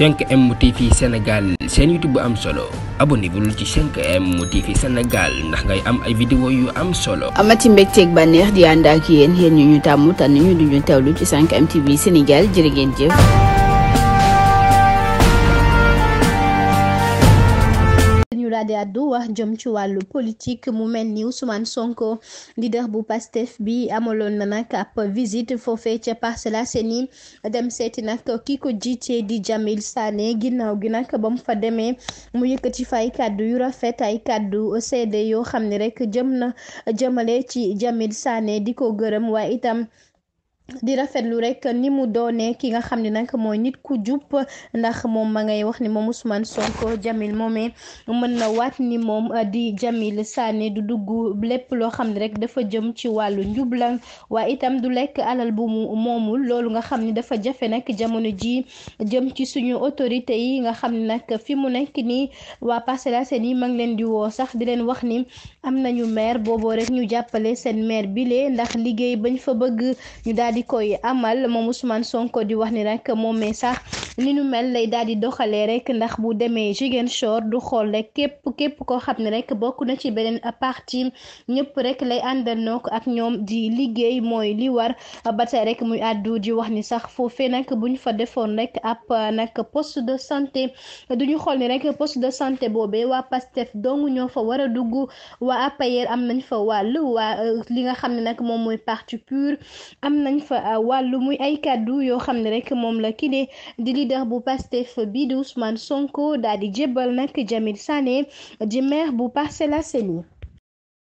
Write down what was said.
5M TV Sénégal seen YouTube bu am solo abonnez-vous ci 5M TV Sénégal ndax ngay am ay vidéo yu am solo. amati mbégteeg bànneex di ànd ak yéen ñu tàmm tànn ñu duñu teewlu ci 5M TV Sénégal jërë ngeen jëf. di addu wax jëm ci wàllu politique mu mel ni Ousmane Sonko leader bu Pastef bi amaloon na nag ab visite foofee ca Parcelles Assainies dem seeti nag ki ko jiite di Jamil Sané ginnaaw gi nag ba mu fa demee mu yëkkati fa ay kàddu yu rafet ay kàddu seede yoo xam ne rek jëmale ci Jamil Sané di ko gërëm waaye itam di rafetlu rek ni mu doone ki nga xam ne nag mooy nit ku jub ndax moom ma ngay wax ni moom Ousmane Sonko Jamil moomee mën na waat ni moom di Jamil Sané du dugg lépp loo xam ne rek dafa jëm ci wàllu njublang waaye itam du lekk alal bu mu moomul loolu nga xam ni dafa jafe nag jamono ji jëm ci suñu autorité yi nga xam ne nag fi mu nekk nii waa Parcelles Assainies ma ngi leen di woo sax di leen wax ni am nañu maire booboo rek ñu jàppale seen maire bile ndax liggéey bañ fa bëgg ñu daal di koy amal moom Ousmane Sonko di wax ni rek moomee sax ni nu mel lay daal di doxalee rek ndax bu demee Ziguinchor du xool rek képp koo xam ne rek bokk na ci beneen parti ñëpp rek lay àndandoo ak ñoom di liggéey mooy li war ba tey rek muy àddu di wax ni sax foofee nag buñ fa defoon rek ab nag poste de santé duñu xool ni rek poste de santé boobee waa Pastef dong ñoo fa war a dugg waa APR am nañ fa wàll waa li nga xam ne nag moom mooy parti pur am nañ fa wàllu muy ay kàddu yoo xam ne rek moom la kii di leader bu Pastef bi di Ousmane Sonko daal di jébbal nag Jamil Sané di maire bu Parcelles Assainies